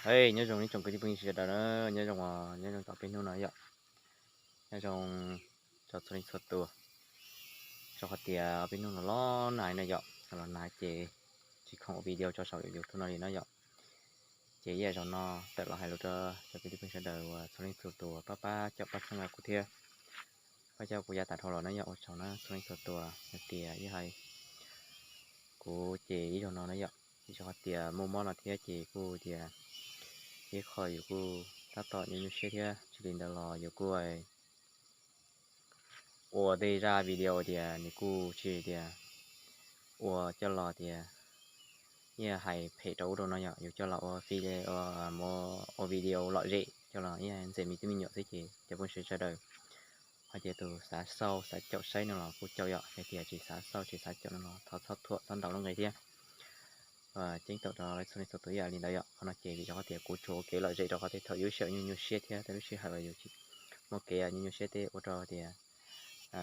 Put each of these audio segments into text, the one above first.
Hej, nyob zoo ib tsoom kwv tij phooj ywg sawv daws na, nyob zoo, nyob zoo tau peb hnub no yom. Nyob zoo rau txhua leej txhua tus. Rau qhov tias peb hnub no los nag na yom, los nag ces tsis khoom ua video tso saum YouTube no li no yom. Ces ib yam zaum no tawm los hais lus rau cov kwv tij phooj ywg sawv daws uas txhua leej txhua tus pab pab caum pab txhawb nqa kuv thiab. Pab caum kuv yav tas dhau los na yom, ua tsaug na txhua leej txhua tus hais tias ib hais kuv ces ib zaug no na yom, vim rau qhov tias muaj mob no thiab ces kuj tias ib qho yus kuj tab tom nyuaj nyuaj siab thiab, tsis li ntawd los yus kuj ua tej zaj video tias nws kuj tsis tias ua coj los tias ib hais phem rau ub rau no yom, yus coj los ua fi ua video lom zem coj los ib ntxem me tub me nyuam xwb ces cov phooj ywg sawv daws ho ces tus xav xauj xav caum saib no los kuj caum yom, hais tias tsis xav xauj tsis xav caum no los thov txhob thuam txhob ntaus lub nqe thiab. Ceeb toom rau txhua leej txhua tus ib yam li ntawd yom. Qhov no ces vim rau qhov tias kuv tsuas ua kev lom zem rau qhov tej thaum yus ib sij hawm nyuaj nyuaj siab thiab tej lub sij hawm yus muaj kev nyuaj nyuaj siab tej ua rau tias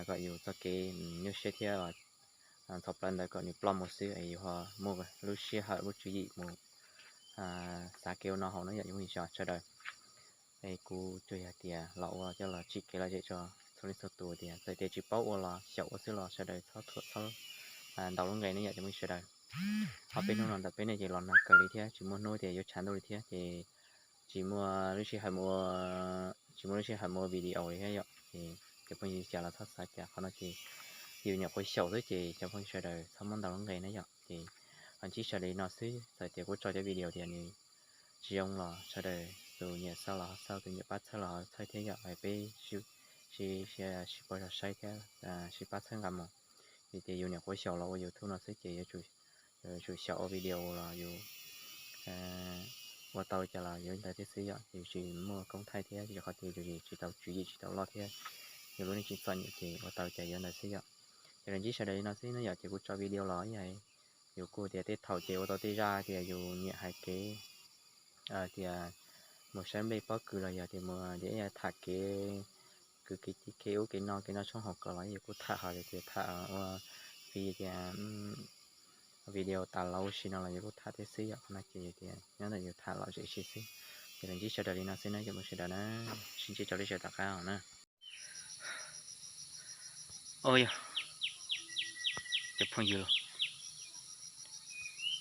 kom yus txoj kev nyuaj siab thiab ntxhov plawv ntawd kom nws ploj mus xwb es yus ho muaj lub sij hawm lub tswv yim mus xav kev ua noj haus no yom, yus mus sawv daws. Es kuv tsuas yog tias los ua coj los tsim kev lom zem rau txhua leej txhua tus tias txawm tias tsis paub ua los xyaum ua xwb los sawv daws txhob thuam txhob ntaus lub nqe ne yom cov phooj ywg sawv daws. Ob peb hnub no ntawm peb ne ces los nag kawg li thiab tsis muaj hnub tias yuav tshav ntuj li thiab ces tsis muaj lub sij hawm mus ua, tsis muaj lub sij hawm mus ua video li thiab yom. Ces cov phooj ywg cas los txhob xav cas, qhov no ces yus nyuam qhuav xyaum xwb ces cov phooj ywg sawv daws txhob muab ntaus lub nqe na yom. Ces ho ntsib sawv daws li no xwb, txawm tias kuv tso cov video tias nws tsis zoo los sawv daws tus nyiam xauj los ho xauj, tus nyiam pab txhawb los ho txhawb thiab yom. Peb sib, sib pauj zog saib thiab sib pab txhawb nqa mus. Vim tias yus nyuam qhuav xyaum los ua YouTube no xwb ces yuav tsum xyaum ua video los yus ua tau cas los yuav li ntawd thiab xwb yom. Yus tsis muaj koob thaij thiab rau qhov tias yus tsis tau tswv yim tsis tau loj thiab, yus lub neej tsis txom nyem ces ua tau cas yuav ntawd xwb yom. Ces los ntsib sawv daws li no xwb na yom, ces kuv tso video los ib yam, yus kuj tias tej thaum ces ua tau tej zaj tias yus nyiam hais kev tias mus saib nplej pob kws los yog tias mus tias tham kev kwv kev tij kev ub kev no kev noj tshoob haus kom los yus kuj tham ho tias tham ua fi tias video tas los ua si no los yus kuj tham thiab xwb yom. Qhov no ces tias nyob ntawm yus tham lom zem si xwb. Ces los ntsib sawv daws li no xwb na cov phooj ywg sawv daws na, sib ntsib rau lub sij hawm tom qab na. Ua yog cov phooj ywg los,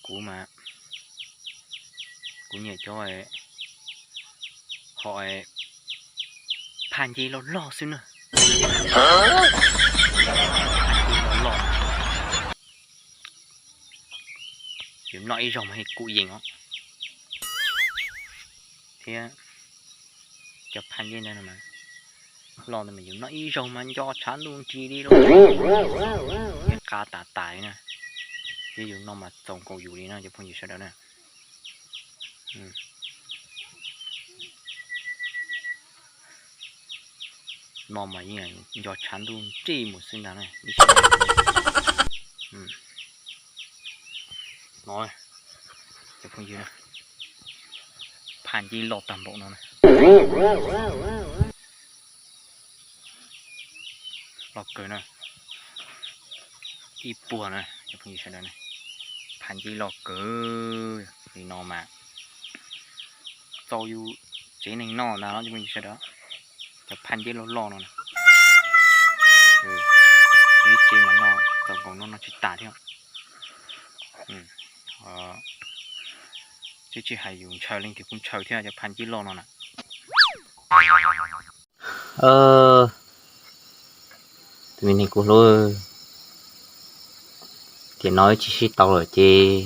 kuv mas kuv nyiam cov ho phaj ncej loj loj xwb na. Phaj ncej loj loj, yus noj ib zaug mas kuj yees os. Thiab cov phaj ncej ntawd loj ntawd mas yus noj ib zaug mas nco tshav ntuj nrig li lawm, qab tas tas li na. Thiab yus noj mas txaus nkaus yus li no cov phooj ywg sawv daws na. Noj mas yeej nco tshav ntuj nrig mus xwb ntag na. No cov phooj ywg na, phaj ncej loj tag npaum no na. Loj kawg na, ib puag na cov phooj ywg sawv daws na. Phaj ncej loj kawg li no mas txaus yus tsev neeg noj ntag los cov phooj ywg sawv daws. Cov phaj ncej loj loj no na, ib tsev mas noj txaus nkaus no noj tsis tas thiab. Twb tsis hais yus ntshaw leej twg kuj ntshaw thiab cov phaj ncej loj no na. Tus me neeg kuv hlub, tiam no wb tsis sib tau lawm ces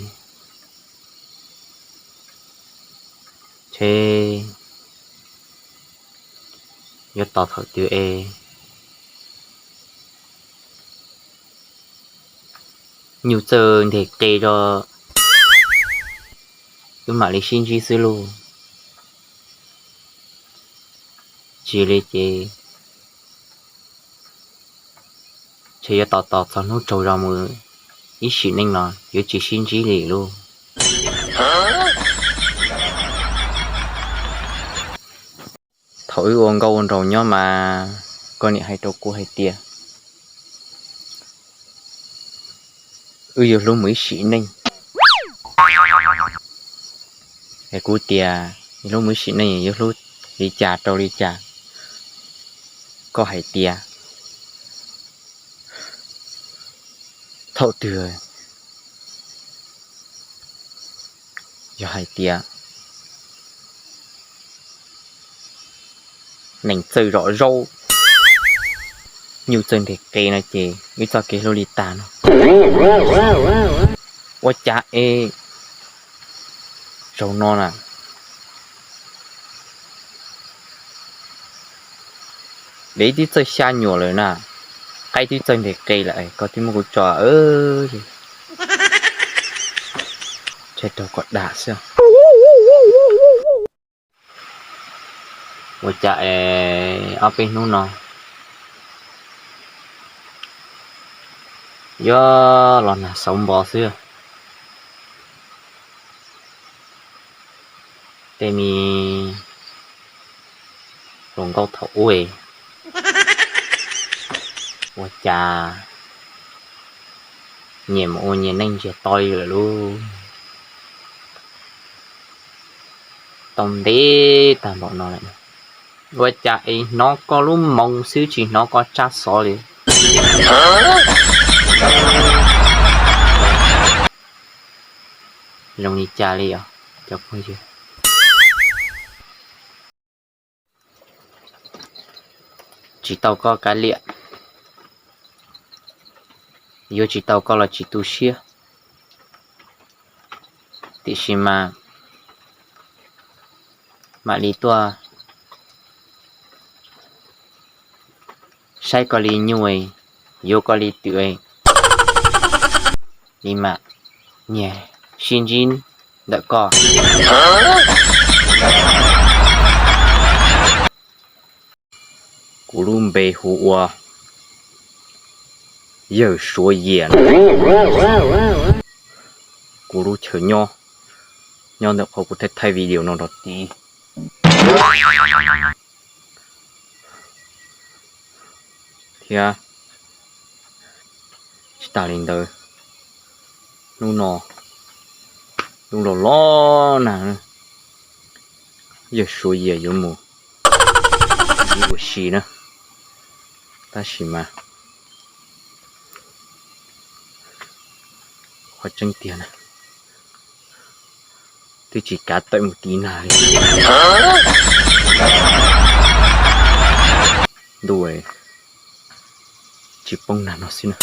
ntshe yuav tos thaum twg es nyuj txawj nteg qe tso wb mam li sib ntsib xwb lauj. Tsis li ces ntshe yuav tos tos txog hnub tsaug zog mus ib sim neej los yuav tsis sib ntsib li lauj. Thaum wb ua nkauj ua nraug nyob mas koj niam hais rau kuv hais tias wb yuav hlub mus ib sim neej. Es kuv tias Lub mus sim neej yuav hlub li cas rau li cas? Koj hais tias thaum twg yog hais tias neeg txawj zom zaub, nyuj txawj nteg qe no ces wb txoj kev hlub li tag no. Ua cas es zaum no na, dev twb txawj xya nyuam lawm na, qaib twb txawj nteg qe lawm, koj twb muab kuv tso, tshaib rau kom dag xwb. Ua cas es ob peb hnub no yuav los nag xauv npo xwb. Tej me hluas nkauj thaum ub, ua cas nyias mus ua nyias neej ntsiag to li lawm lauj. Tau ntev tag npaum no lawm, ua cas es hnov koj lub moo xwb tsis hnov koj tsab xov li. Zoo li cas li os cov phooj ywg? Tsis tau koj kav liam, yuav tsis tau koj los tsis tu siab, tiam sis mas mam li tuaj saib koj li nyuj, yuav koj li twm li mas nyias sib ntsib ntawm koj. Kuv lub npe hu ua Yawg Suav Yias. Kuv lub chaw nyob nyob ntawm qhov kuv thaij thaij video no rau tid. Thiab tsis tas li ntawd, hnub no lub los los nag, Yawg Suav Yias yuav mus ib ua si na, tab sis mas qhov tseeb tiag na, twb tsis kav tawm mus tiv nag li. Ntuj, tsis poob nag no xwb na.